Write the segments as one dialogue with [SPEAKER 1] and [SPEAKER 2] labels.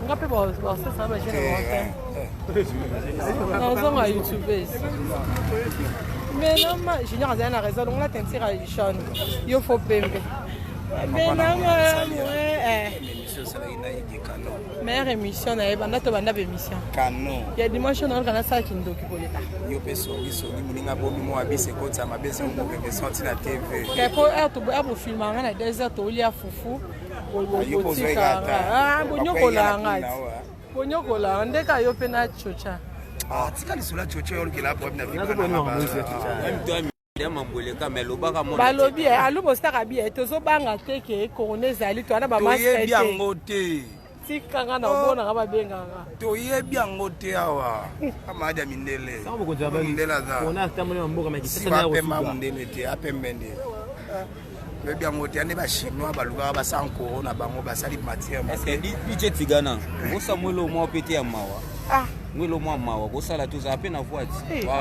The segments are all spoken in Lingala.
[SPEAKER 1] Nga mpe basasa ba jeune na nazonga youtubeuse. Mais nama Junior azali na raison, longola teinture ya jaune. Yo fo pembe. Mais nama meilleure émission na ye banda to banda ba émission
[SPEAKER 2] Kano.
[SPEAKER 1] Ya dimanche nayoka nasala kindoki koleka.
[SPEAKER 2] Yo mpe songisongi, moninga bomi mwa bisi ekotisa mabe mopepe sorti na TV.
[SPEAKER 1] Po heure bofilmanga na 2 heures, tolia fufu.
[SPEAKER 2] Yo mpo ozweka ata.
[SPEAKER 1] Bonyokolanga ti, bonyokolanga ndeka yo mpe na chocha.
[SPEAKER 2] Tika lisolo ya chocho, oyo olukela problème na vie.
[SPEAKER 3] Mambo me lobaka.
[SPEAKER 1] Balobi alu bositaka bi tozobanga te ke corona ezali, towana bamasque.
[SPEAKER 2] Toyebi yango te.
[SPEAKER 1] Tikanga na omonaka babengaka.
[SPEAKER 2] Toyebi yango te awa, amadi ya mindele, mindele aza si bapemba mondele te, apembe nde toyebi yango te. Ande bachinois balukaka basala corona, bango basali matière.
[SPEAKER 3] DJ Tigana, osa mwelo mwa pe te ya mawa, mwelo mwa mawa kosala, tozala mpe na voix.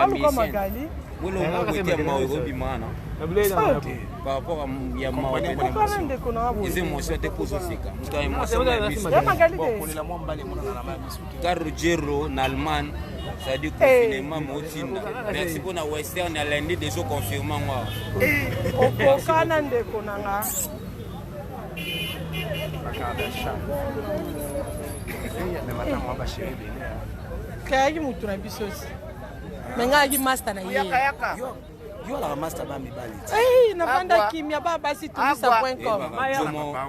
[SPEAKER 1] Aluka Magali.
[SPEAKER 3] Mwelo mwa boye te ya mawa ekobima wana par rapport ya mawa.
[SPEAKER 1] Okana ndeko na.
[SPEAKER 3] Eza émotion te, mpo ozoseka moto ya émotion.
[SPEAKER 1] Ya Magali te.
[SPEAKER 2] Kolela mwa mbala emonana na misu te.
[SPEAKER 3] Carlo Gero na Allemagne, c'est-à-dire confinement motinda. Merci mpona western ya lundi, déjà confirme ngo awa.
[SPEAKER 1] Okokana ndeko na nga.
[SPEAKER 2] Bakardashan me matango bachéri ebele.
[SPEAKER 1] Kayaki motu na biso si me ngai ayaki master na ye.
[SPEAKER 2] Yo alaka master ba mibali.
[SPEAKER 1] Nafanda kimia, ba basi tulisa.com.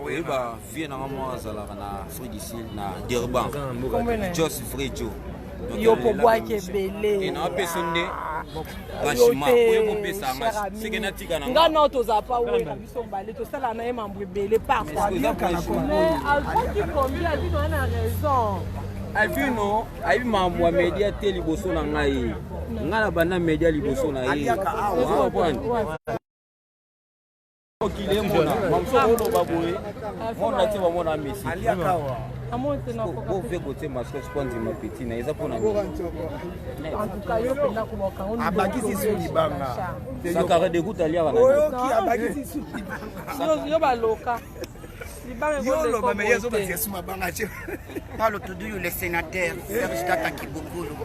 [SPEAKER 3] Oyeba vie nanga moko azalaka na Afrique du Sud, na Durban, Jos Frejo.
[SPEAKER 1] Yo po bwaki ebele.
[SPEAKER 3] Naopesa nde franchement oyo kopesanga seke natika.
[SPEAKER 1] Na nga no tozala pa wera, biso mbale tosala na ye mambo ebele parfois, mais azwaki combien? Abino wana raison.
[SPEAKER 3] Alvino ayebi mambo ya media te liboso na ngai. Ngai na banda media liboso na ye. Mokili emona mamosu oloba boye, mona te, bamona Messi bove kotie masque po andima peti na eza mpona.
[SPEAKER 2] Abakisi su libanga.
[SPEAKER 3] Sakara dekuta aliaka na.
[SPEAKER 2] Oyoki, abakisi su.
[SPEAKER 1] Yo baloka.
[SPEAKER 2] Yo oloba me ye azobakisa su mabanga te.
[SPEAKER 4] Paulo Tuduyu, le sénateur Serge Tata Kibukulu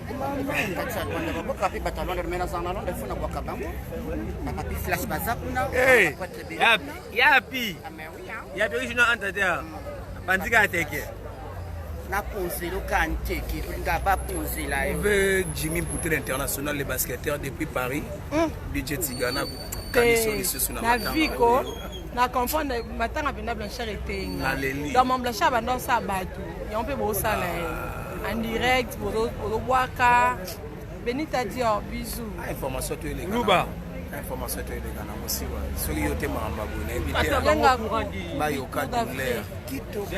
[SPEAKER 4] kati ya Rwanda, baboka mpe bato ya Rwanda me nazala na Londres, fona bwaka bango bapapi flash baza kuna.
[SPEAKER 5] Yapi yapi original entretien bandika ya teke.
[SPEAKER 4] Naponzela okani teke olinga baponzela yo.
[SPEAKER 2] Ve Jimmy Poutel international, le basketteur depuis Paris. DJ Tigana kaniso lisusu na.
[SPEAKER 1] Na viko na comprendre matanga mpenza Blanchard etenga.
[SPEAKER 2] Naleli.
[SPEAKER 1] Donc ma Blanchard banda osala bato yango mpe bosala ye en direct, bozobwaka Benita Dior, bisou.
[SPEAKER 2] Information to eleka.
[SPEAKER 5] Luba.
[SPEAKER 2] Information to eleka nango siwa soki yo te, makambo boye nayebi te, bayoka douleur.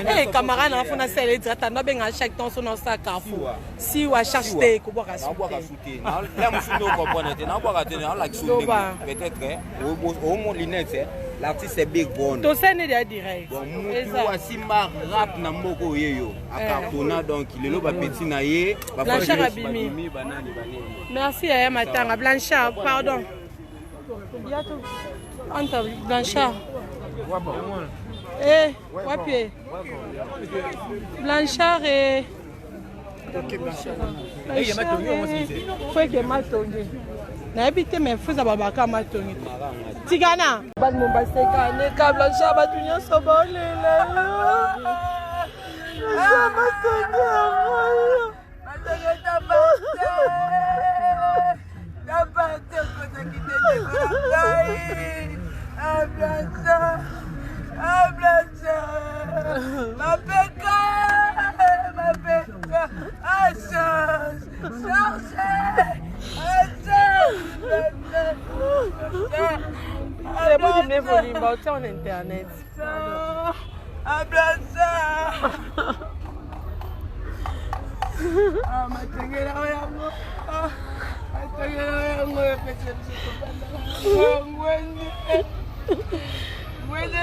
[SPEAKER 1] Eh, camarade na fona sala direct, ando abenga chaque temps so na osala Carrefour siwa charge te kobwaka.
[SPEAKER 3] Naobwaka su te la mosusu nde ocomprendre te, naobwaka te, naolakisa ndenge peut-être omo lunette, l'artiste est big bon.
[SPEAKER 1] Tosali ya direct.
[SPEAKER 3] Bon, mutu asimba rap na mboka oyo ye yo acartonna, donc lelo bapeti na ye.
[SPEAKER 1] Blanchard abimi.
[SPEAKER 3] Banani banini.
[SPEAKER 1] Merci yaya matanga Blanchard, pardon. Anta Blanchard. Eh, wapi Blanchard? Eh, fweke matongi nayebi te, mais fuza babaka matongi tikana bato basekaneka Blanchard, bato nyonso baolela yo. Blanchard matongi yango.
[SPEAKER 6] Matongi tabate tabate okozaki te ndeko na ngai. Blanchard, Blanchard, mapeka mapeka, achange charge achange.
[SPEAKER 1] Ebodimne volimba otia on internet.
[SPEAKER 6] Blanchard, matengela yango, matengela yango epesa biso tobanda ngwende ngwende.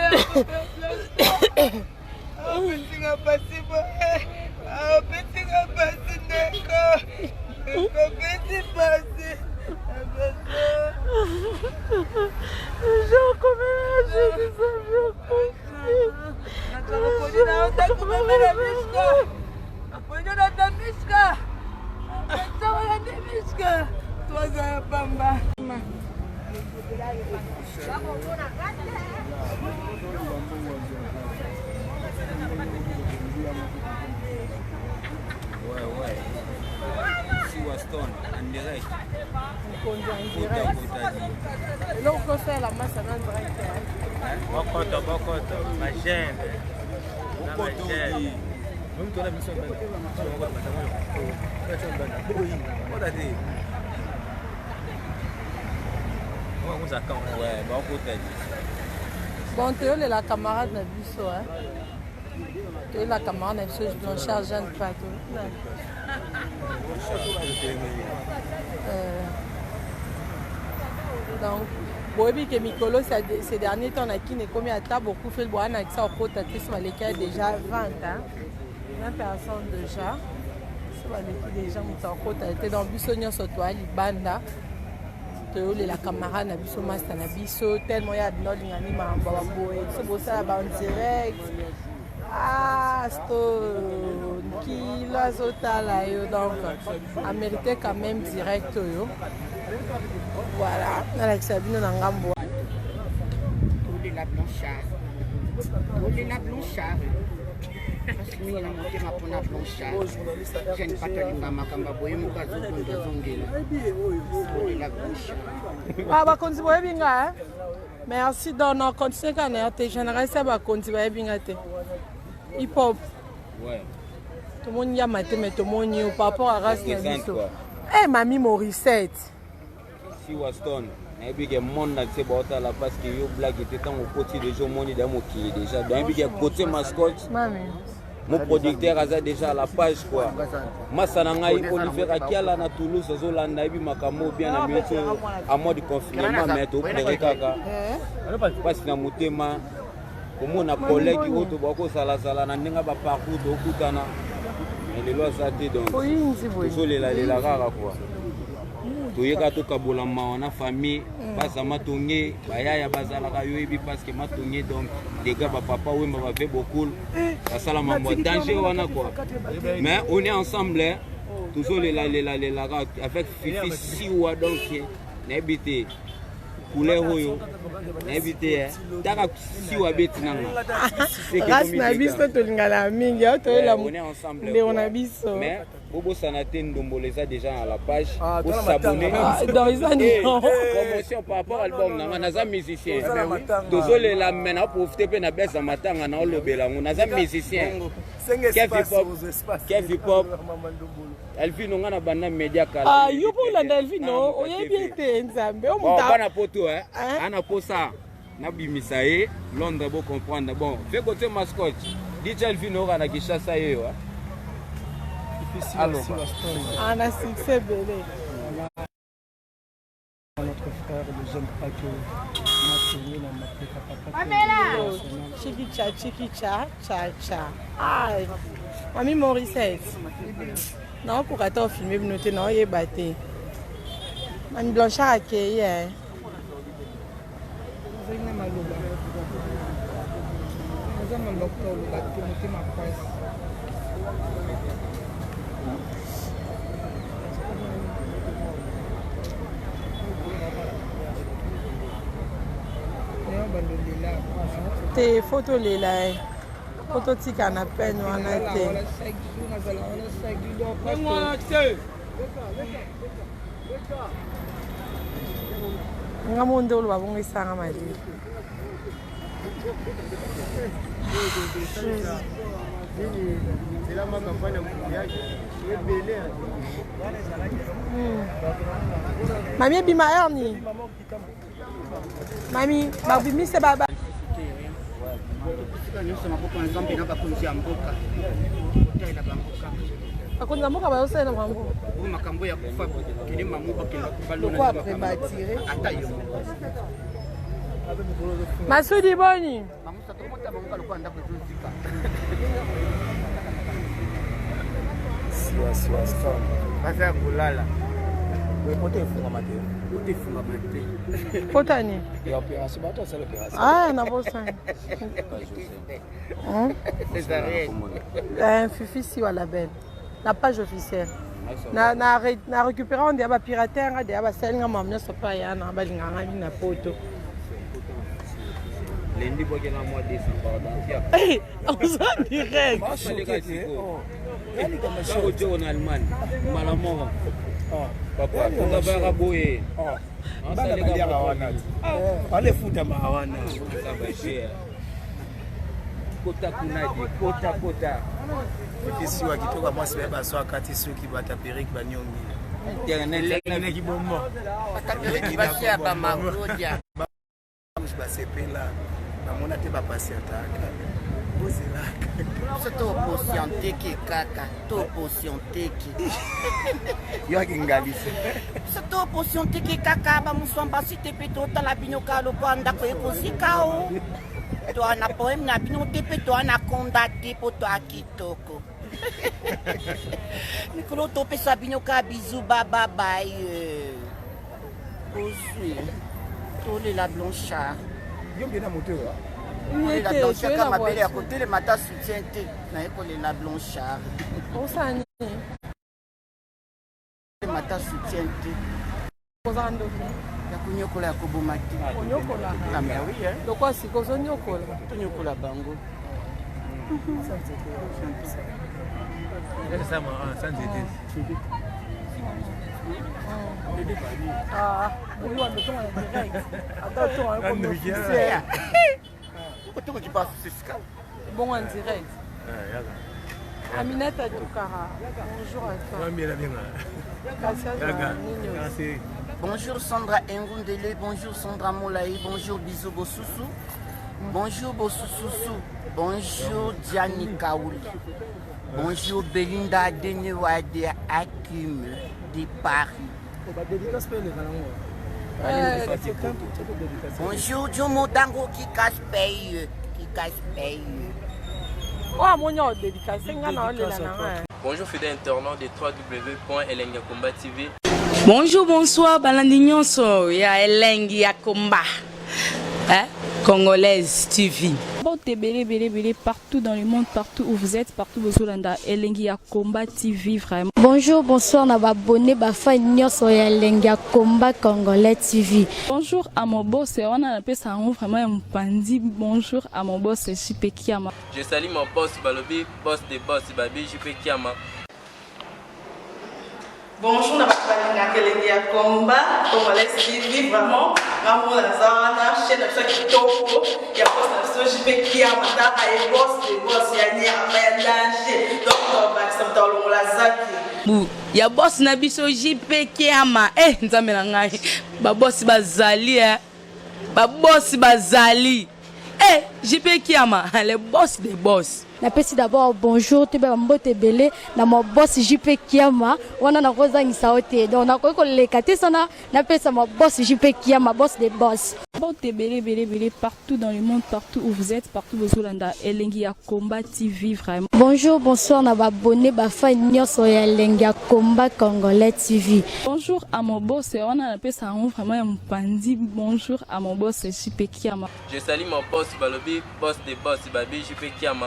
[SPEAKER 6] Apesinga pasi boye, apesinga pasi ndeko, apesi pasi.
[SPEAKER 1] Jean, combien j'ai dit ça.
[SPEAKER 6] Mishka Tangola nde Mishka Toza ya pamba.
[SPEAKER 3] Ouais, ouais. Siwa Stone, en direct.
[SPEAKER 1] Mokonzi en direct. Eloko kosalela masa na direct.
[SPEAKER 5] Bokoto, bokoto, ma chaîne.
[SPEAKER 3] Bokoto. Ouais, bakota di.
[SPEAKER 1] Bon, toyolela camarade na biso, hein. Toyolela camarade na biso Blanchard Jeanne Pato. Euh, donc boyebi ke mikolo ces derniers temps na kini ekomi ata bokufeli boya na kisa okota te so baleki déjà 20 hein? 20 personnes déjà so baleki déjà moto akota te donc biso nyonso toya libanda toyolela camarade na biso masta na biso tellement ya bino olingani makambo ya baboye biso bosala ba direct ah stone kilo azotala yo donc amérite quand même direct oyo voilà nalakisa bino na ngambo
[SPEAKER 4] tolela blanchard tolela blanchard mpasi mingi na motema mpona blanchard jeune pato alinga makambo boye moko azobonda azongela tolela blanchard
[SPEAKER 1] ah, bakonzi boyebi nga eh? merci donc na continue kaka na yo te général ya bakonzi bayebi nga te hip hop
[SPEAKER 3] ouais.
[SPEAKER 1] tomoni yama te mais tomoni yo par rapport à race na biso eh mami Morissette
[SPEAKER 3] Siwa Stone nayebi ke monde entier baotala parce que yo blague te ntango okoti déjà omoni da mokili déjà donc nayebi ke côté mascotte mon producteur aza déjà à la page quoi masa na ngai olivier akiala na toulouse azolanda yebi makambo bien na minute oyo à mode confinement mais toplere kaka mpasi na motema komona collègue oyo toboka kozalazala na ndenge ya baparcours tokutana mais lelo aza te donc tozolelalela kaka kua toyeka tokabola mawa na famille mm. baza matonge bayaya bazalaka yo oyebi parceke matonge donc dega bapapa wemba bave bokul eh, basala mambo ya danger wana kua mais on est ensemble tozolelalelaka avec fifi siwa donc nayebi te couleur oyo nayebi te eh. taka siwa abeti nanga
[SPEAKER 1] race na biso tolingana mingi ayo toyela ndeko na biso
[SPEAKER 3] bobosana te ndombolo eza déjà na la page
[SPEAKER 1] ah,
[SPEAKER 3] bosabone
[SPEAKER 1] ah, eh,
[SPEAKER 3] promotion par rapport album nanga naza musicien tozolela me naprofite mpe na besa matanga naolobela yango naza musicien kevi pop Elvino nga na banda media kala.
[SPEAKER 1] Ah yo po olanda Elvino oyebi ete Nzambe o
[SPEAKER 3] muta. Bana poto eh. Ana posa nabimisa ye Londres bo comprendre bon fait côté mascotte DJ Elvino oka na Kinshasa ye yo.
[SPEAKER 1] Aloba. Ana succès belé.
[SPEAKER 7] Notre frère le jeune Paco Matongi na mapeka papa
[SPEAKER 1] Pamela Chikicha chikicha cha cha Ay Mami Morissette naokoka te ofilme bino te naoyeba te Mami Blanchard akei eh.
[SPEAKER 6] Nazali na maloba naza na maloba koloba te motema pasi
[SPEAKER 1] te fo tolela ye fo totika na peine wana te nga mo nde oloba bongo esanga malili Mami ebima heure nini? Mami babimisa ba
[SPEAKER 4] Tosika nyonso maboko ya Nzambe na bakonzi ya mboka kotalela bango kaka.
[SPEAKER 1] Bakonzi ya mboka bazosalela bango
[SPEAKER 4] oyo makambo ya kufa kende mamu bakenda
[SPEAKER 6] balona prématuré
[SPEAKER 4] ata yo
[SPEAKER 1] Masudi boni
[SPEAKER 4] mamusa tokomota bango kalokola ndako ezozika
[SPEAKER 2] siwa siwa strong
[SPEAKER 5] baza ya kolala
[SPEAKER 2] poto efungama te
[SPEAKER 4] poto efungama te
[SPEAKER 1] pota nini
[SPEAKER 2] ya opération bato asala opération
[SPEAKER 1] ah nabosani fifi siwa la belle. Na page officielle. Na na na récupérer on ba pirater nga deya basali nga mamu nyonso pa ya na balinga nga mingi na poto.
[SPEAKER 3] Lundi bokela mwa 200 pardon.
[SPEAKER 1] Oza direct.
[SPEAKER 3] Ojo na Allemagne mbala moko. Papa, tozabaka boye.
[SPEAKER 2] Bana baliaka wana balefutama wana.
[SPEAKER 3] Kota kuna di kota kota.
[SPEAKER 2] Epesi wa kitoko mwasi baye baso akati suki bata perruque banyongi.
[SPEAKER 3] Internet
[SPEAKER 2] kibombo.
[SPEAKER 4] Bata perruque basi ya ba magodia.
[SPEAKER 2] Basepela bamona te bapasientaka bozelaka.
[SPEAKER 4] Biso toposienteke kaka toposienteke.
[SPEAKER 2] Yo akingalisi.
[SPEAKER 4] Biso toposienteke kaka bamuswambasi te mpe totala bino kaka lokola ndako ekozika o. Toa na poème na bino te mpe toa na konda te mpo toa kitoko. Mikolo topesa bino kaka bizu bababai. Ozwi tolela Blanchard.
[SPEAKER 2] Yo mpe na moto oyo.
[SPEAKER 4] Tolela Blanchard kaka mabele ya kotelema ata soutien te. Naye kolela Blanchard.
[SPEAKER 1] Osala nini?
[SPEAKER 4] Ata soutien te.
[SPEAKER 1] Oza ndoki.
[SPEAKER 4] Ya konyokola ya koboma te.
[SPEAKER 1] Onyokola.
[SPEAKER 4] Ah mais oui hein.
[SPEAKER 1] Lokwa siko ozonyokola.
[SPEAKER 4] Tonyokola bango.
[SPEAKER 1] Ah, oyo alotonga na direct. Ata otonga yo comme officiel. Bongo en direct. Aminata Toukara, bonjour à toi. Merci.
[SPEAKER 4] Bonjour Sandra Engundele, bonjour Sandra Moulaye, bonjour Bisou Bosusu, bonjour Bosususu, bonjour Diane Kaouli, bonjour Belinda Denewade Akim de Paris. Bonjour Jomo Dango qui casse paye, qui casse paye.
[SPEAKER 1] Oh, amoni oyo dédicace nga na olela na nga.
[SPEAKER 5] Bonjour fidèles internautes de www.elengiyakomba TV.
[SPEAKER 8] Bonjour, bonsoir, balandi nyonso ya Elengi ya Komba. Hein? Congolaise TV.
[SPEAKER 9] Mbote ebele ebele ebele partout dans le monde partout où vous êtes partout bozolanda elengi ya combat TV vraiment.
[SPEAKER 10] Bonjour bonsoir na ba abonne ba fan nionso ya elengi ya combat congolais TV.
[SPEAKER 9] Bonjour à mon boss wana napesa yango vraiment ya mopanzi bonjour à mon boss JP Kiama.
[SPEAKER 5] Je salue mon boss balobi boss de boss babi JP Kiama.
[SPEAKER 1] Bonjour na bato balingaka elengi ya combat congolais TV vraiment nga moko naza wana chaîne na biso ya kitoko ya boss na biso JP Kiama taka ye boss de boss ya nyama ya danger donc tobakisa moto alongola zaki
[SPEAKER 8] Bu ya boss na biso JP Kiama eh nzambe na ngai ba boss bazali eh ba boss bazali eh JP Kiama le boss de boss.
[SPEAKER 10] Napesi d'abord bonjour toyeba ba mbote ebele na mon boss JP Kiama wana nakozangisa yo te donc nakoki koleka te sana napesa mon boss JP Kiama boss de boss.
[SPEAKER 9] Mbote ebele ebele ebele partout dans le monde partout où vous êtes partout bozolanda elengi ya combat TV vraiment.
[SPEAKER 10] Bonjour bonsoir na ba abonne ba fan nionso ya elengi ya combat congolais TV.
[SPEAKER 9] Bonjour à mon boss wana napesa yango vraiment ya mopanzi bonjour à mon boss JP Kiama.
[SPEAKER 5] Je salue mon boss balobi boss de boss babi JP Kiama.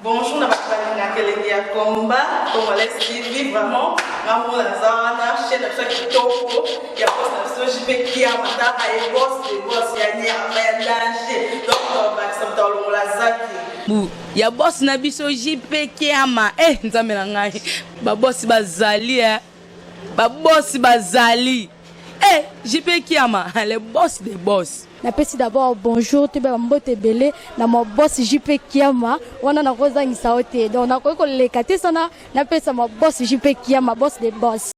[SPEAKER 1] Bonjour na bato balingaka elengi ya combat congolais TV vraiment nga moko naza wana chaîne na biso ya kitoko ya boss na biso JP Kiama taka ye boss de boss ya nyama ya danger donc tobakisa moto alongola zaki.
[SPEAKER 8] Bu ya boss na biso JP Kiama eh nzambe na ngai ba boss bazali eh ba boss bazali eh JP Kiama le boss de boss.
[SPEAKER 10] Napesi d'abord bonjour toyeba ba mbote ebele na mon boss JP Kiama wana nakozangisa yo te donc nakoki koleka te sana napesa mon boss JP Kiama boss de boss.